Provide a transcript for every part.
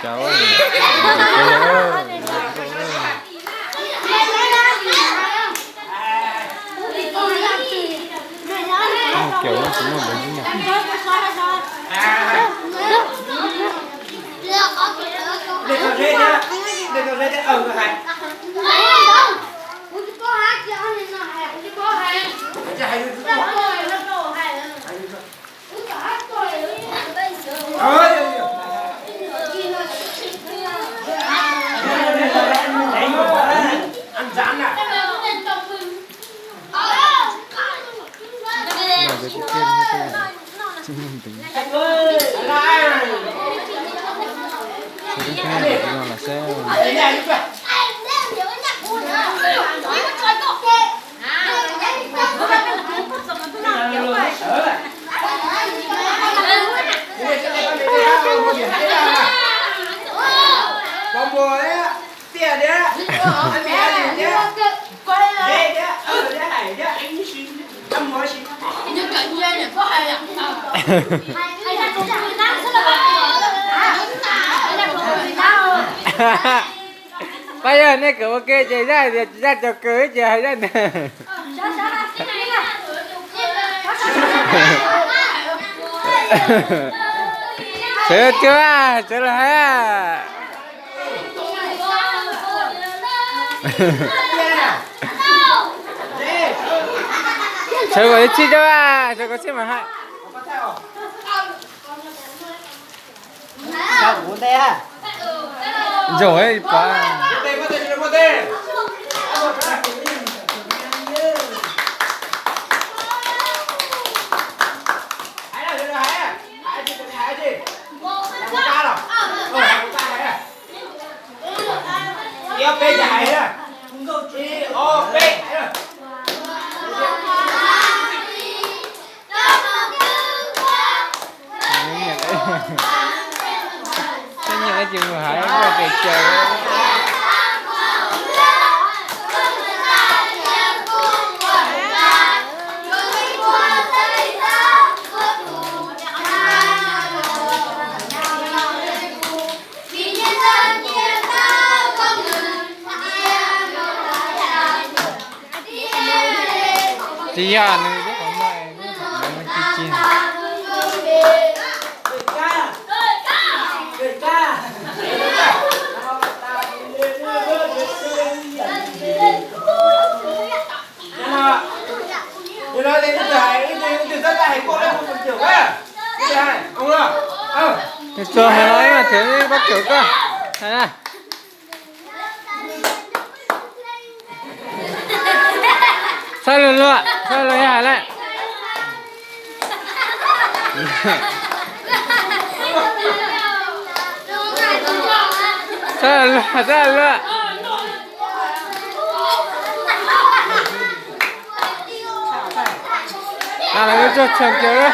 Cov, cov, cov, cov, Pab yog nej kawm ua ke ces zaj tias tsis zaj cov kawg ces hais zaj ntawd. Sawv tsuag, sawv los hais. Sawv kom ib txhij tso, sawv kom txhij mas hais. Ntsaum pov. Ib ob peb hais na. Ib ob peb hais na. Tej nyiam ces mus hais ua pes tsawg. Tsis yog nws lub qhov muag, lub qhov muag ci ci. Txog hais no ib mas thiaj pab caum koj. Hais na. Txhob luag luag, txhob luag hais lawm. Txhob luag, txhob luag. Lawv tsuag tshee kiag.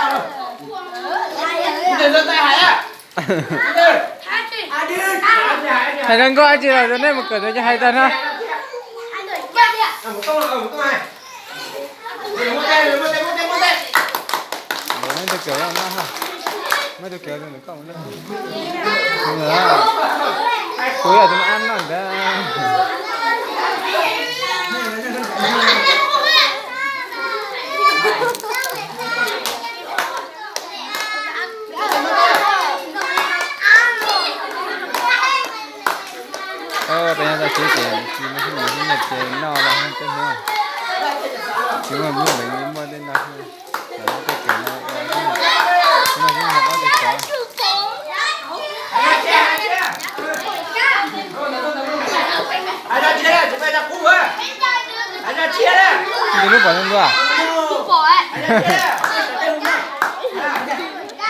Hais rau nkauj dab tsi los rau nej mus kawm ntawd ces hais tag no. Muaj tus kawm, muaj tus kawm, kuv yog tus ab noj ntawd. Peb nyob tau tsib ces tsis muaj xib nyias xib nyias ces noj los tej hnub. Tsis muaj lub npeev li muaj tej no xwb. Los muab tej kev no ua xib nyias, xib nyias ob teg kov. Tus lub pom ntawd ntua.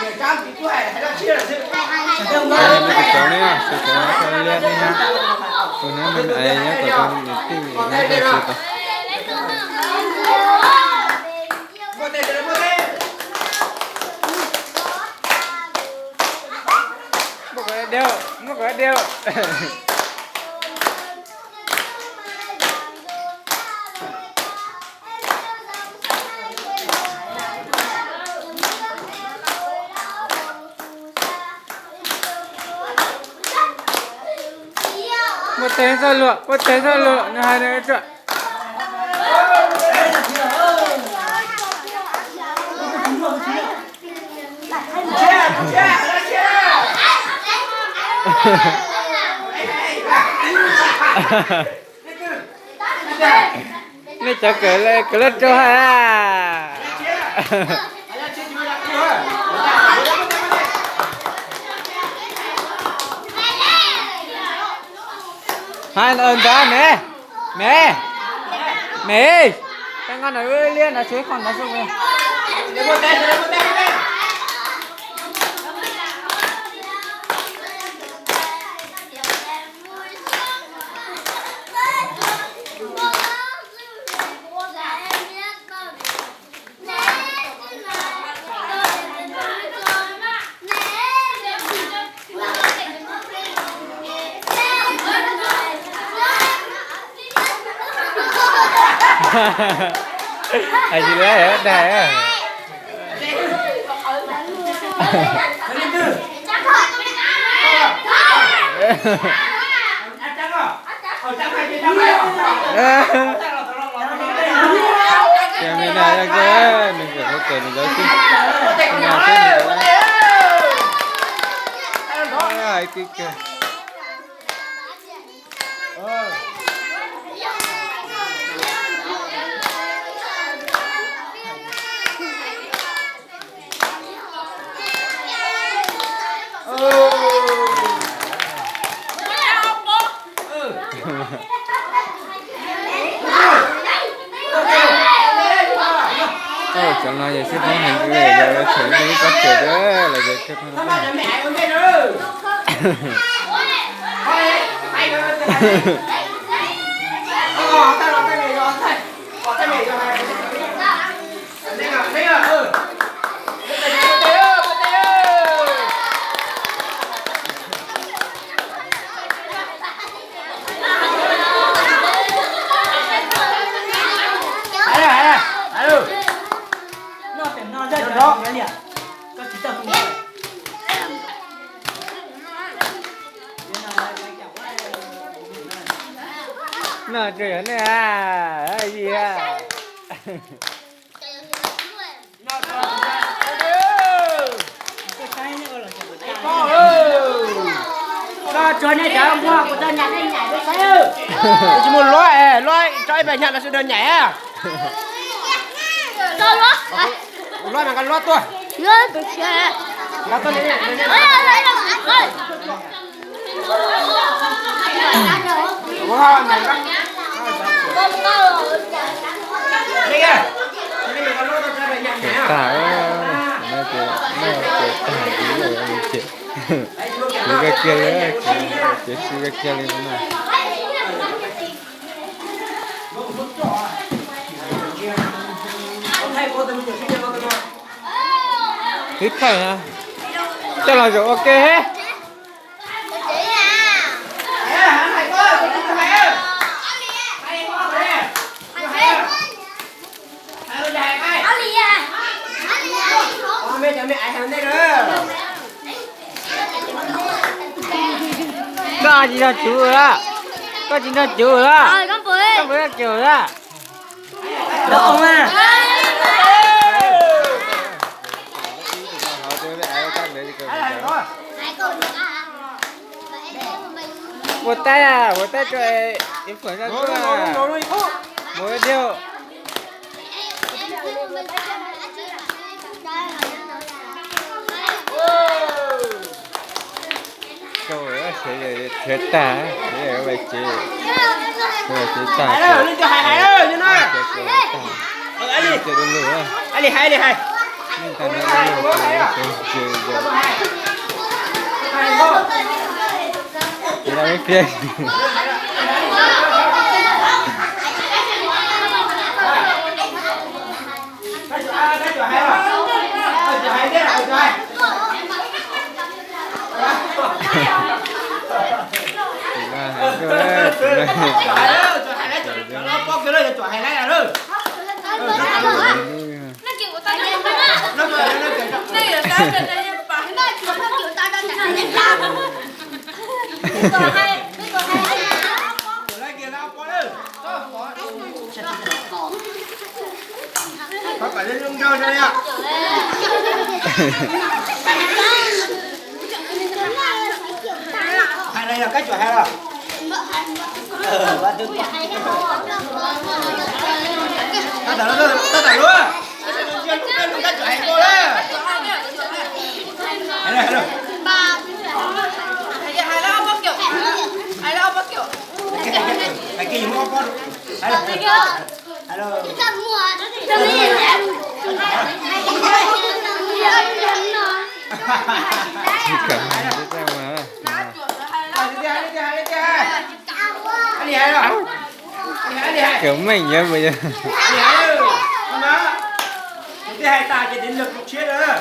Peb tus cov ne, tus cov no liab ne ha. Tus no nyob tom tus niam tij nyob tom xwb tau. Muab kom deb, muab kom deb. Muab teg txoj luag, muab teg txoj luag, nws hais nws tsuam. Nej cov kawm kawm loj rau hais. Hais ntawd me, me, me, koj nqa ntawd liab ntawd xwb, qhov ntawd xwb. Hais tsis tau dag. Ces me no yog kawg, nws kawm, nws kawm nws lawv xwb. Nws xwb nws lawv. Hais tiag kawg. Cov no yog xib fwb heev, yog tseem ib kob tsev los yog kawg. No tsuas yog nej a, yig a. Tsis muaj luab, luab tso ib pab nyam los sawv daws nyaim. Luab mas nqa luab tuaj. Tag, no ces, no ces tag, ces kuv kiag li, ces kuv kiag li no. Ib thawj, coj los zaum ua ke he. Koj tsis nrog cuv lawm, koj tsis nrog cuv lawm, koj puas nrog cuv lawm. Ua taib, ua taib rau ib phuam zaj tuaj. Mus thiab. Koj, sawv daws khiav tag, sawv daws vaj tsev, vaj tsev tag, tag. Li hais, li hais. Ces lawv ib pliag. Hais no yog kab tsuas hais los? Tab tom luaj, tab tom luaj. Kab tsuas hais koj lawm. Hais kiag yus muab ob pob. Hais los. Cov meej yog, yog. Hais tas ces dev lwm tus tshiab lawm.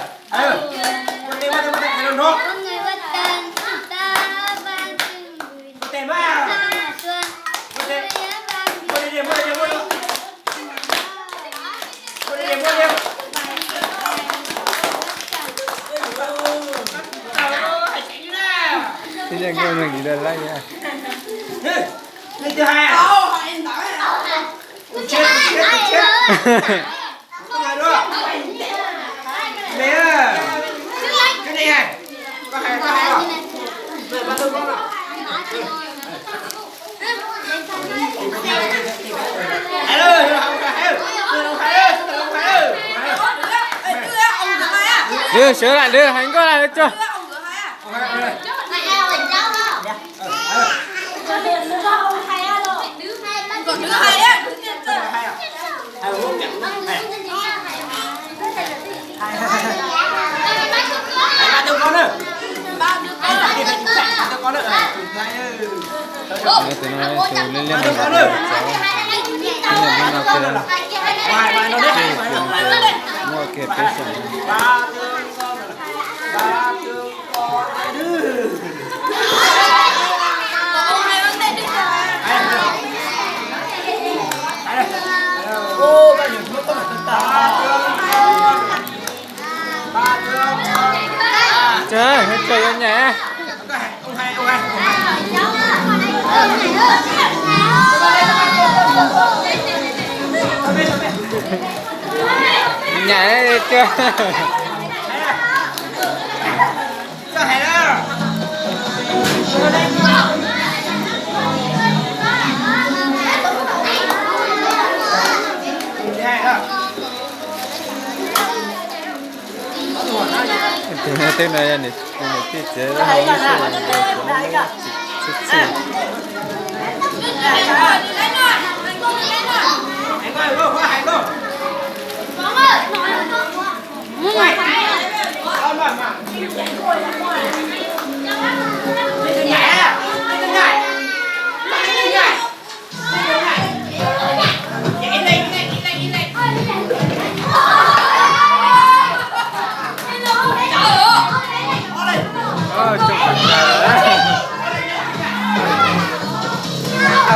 Twb yog nkauj neeg tsis tau laib. Lwm sawv lam lwm hais nkauj lam lwm tsuag. Tus no tus liab liab no, tus no tus, muaj kiag peb xeem. Tsuag, tsuag yuav nyam. Nyam tsuag. Tus no twb no yog nws tij txiv txhij txhij.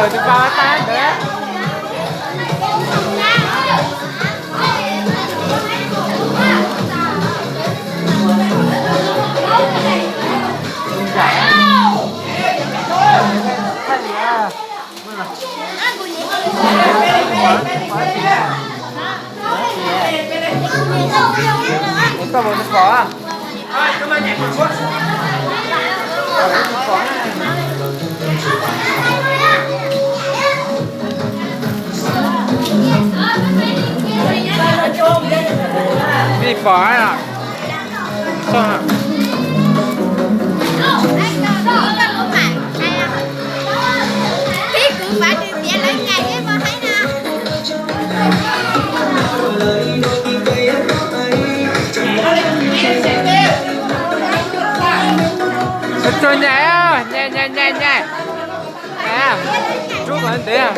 Tus pab tab ntawd. Mej pom. Tsuag nyam, nyam, nyam, nyam, nyam. Rub kom ntev.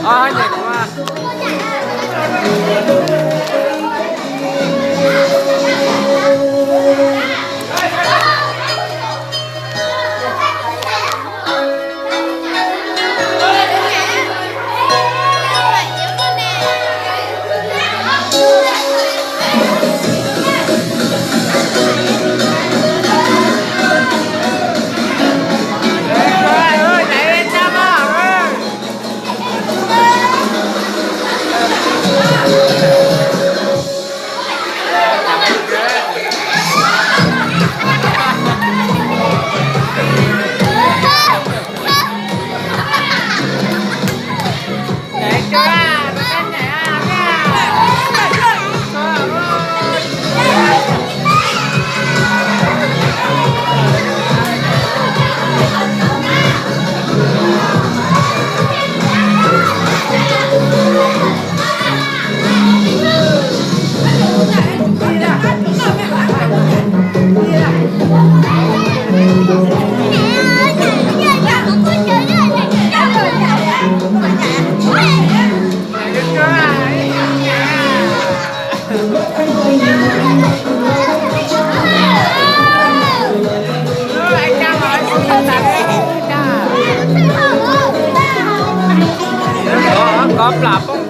Nyam kuv. Plam poob.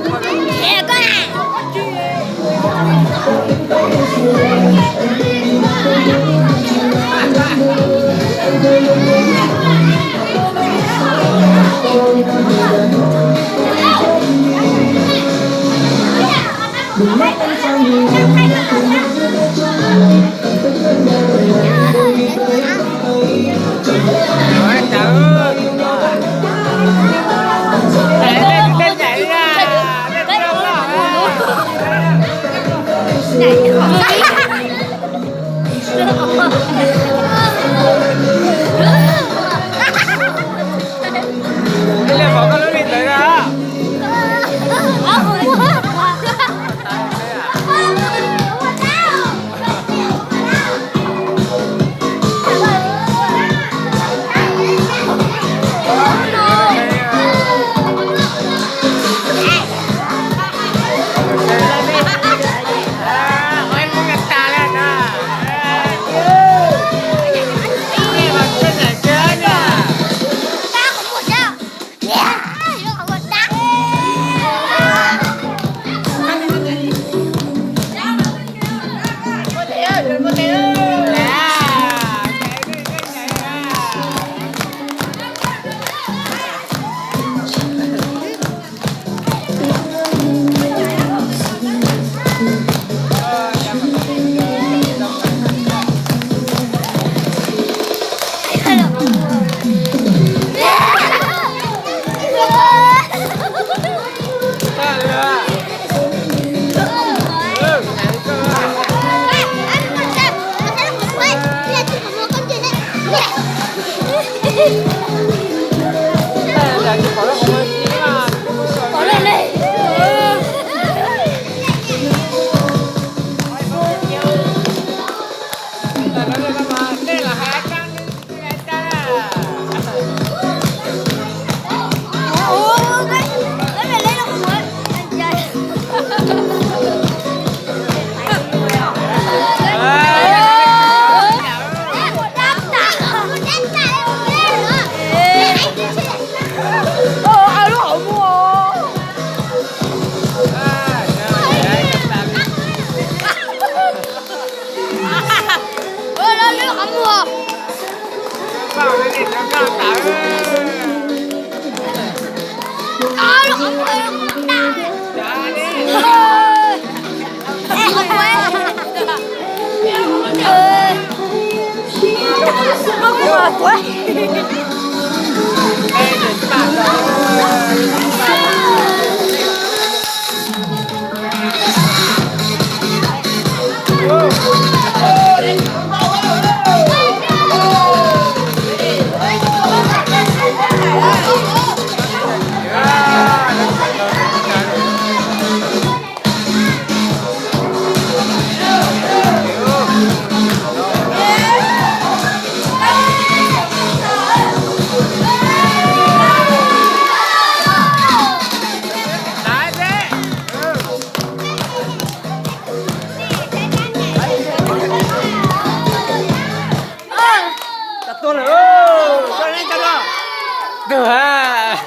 Tuag,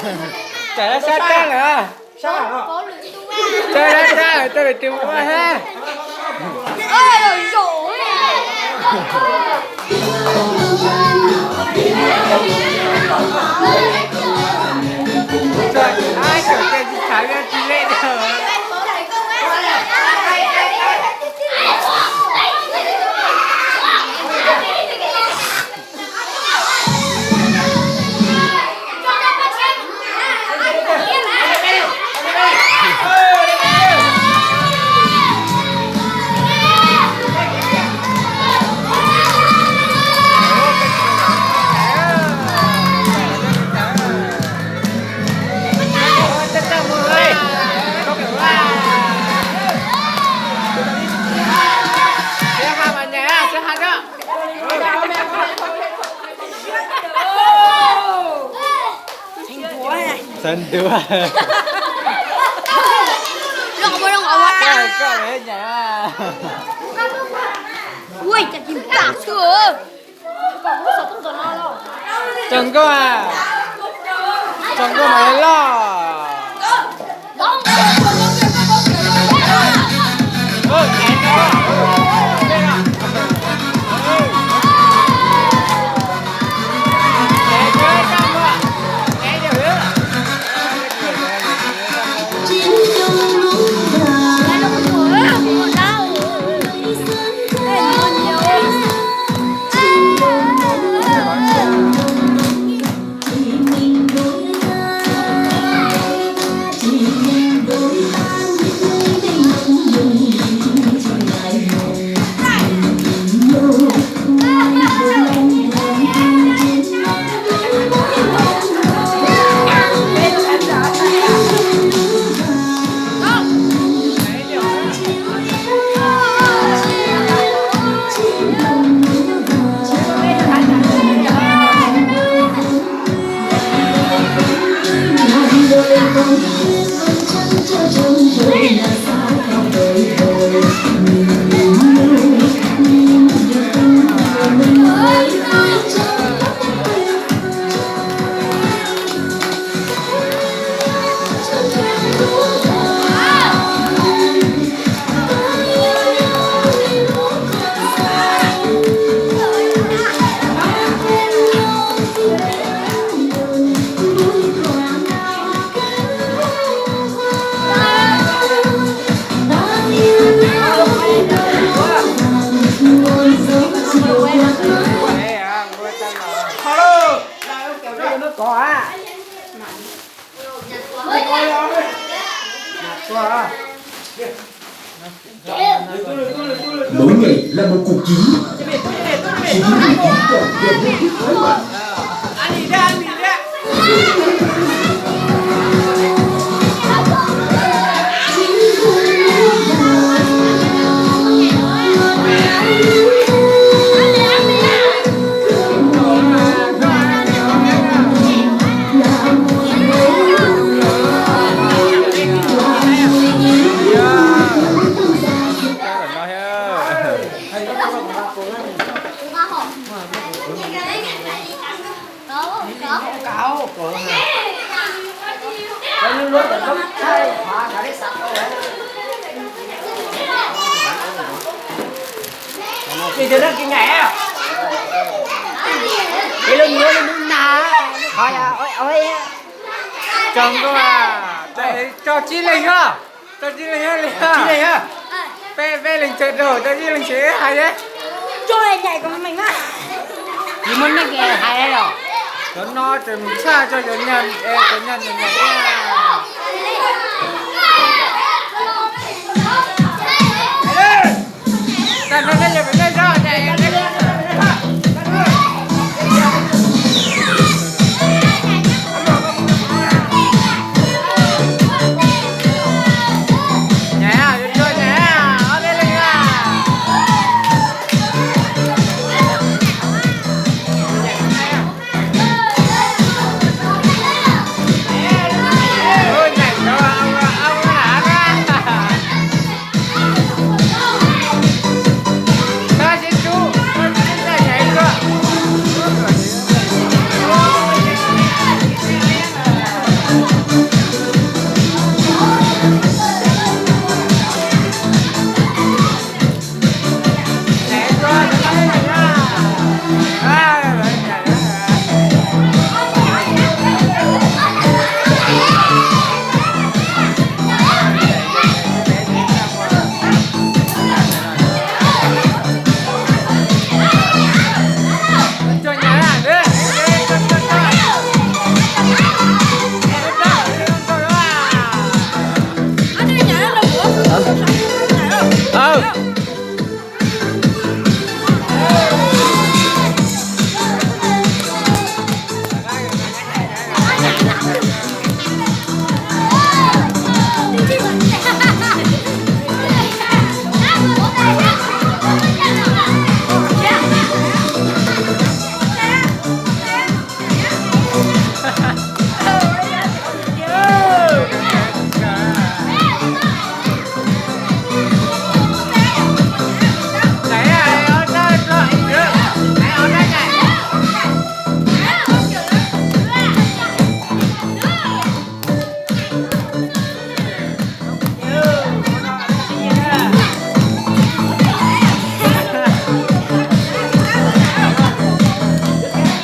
tsam sab tag lawm. Sab sab lawm, tuaj lawm tsis mus ua hab. Xav ntuav. Tsoom nkauj, tsoom nkauj mas loj. Nối nhảy là một cuộc chiến, chiến đấu của những chiếc máy bay. Tsis tau đăng ký ngày à? Ê, lub nyuam lub nub na, khỏi à, ôi, ôi. Chào mừng à, cho Chí Linh ha. Cho Chí Linh ha, Linh ha. Chí Linh ha. Peb, peb Linh Trịnh rồi, cho Chí Linh Trịnh hais đi. Cho em nhảy của mình á. Gì mà nó kì hài rồi. Cho nó, cho mình xa cho, cho nhanh, ê, cho nhanh, cho nhanh.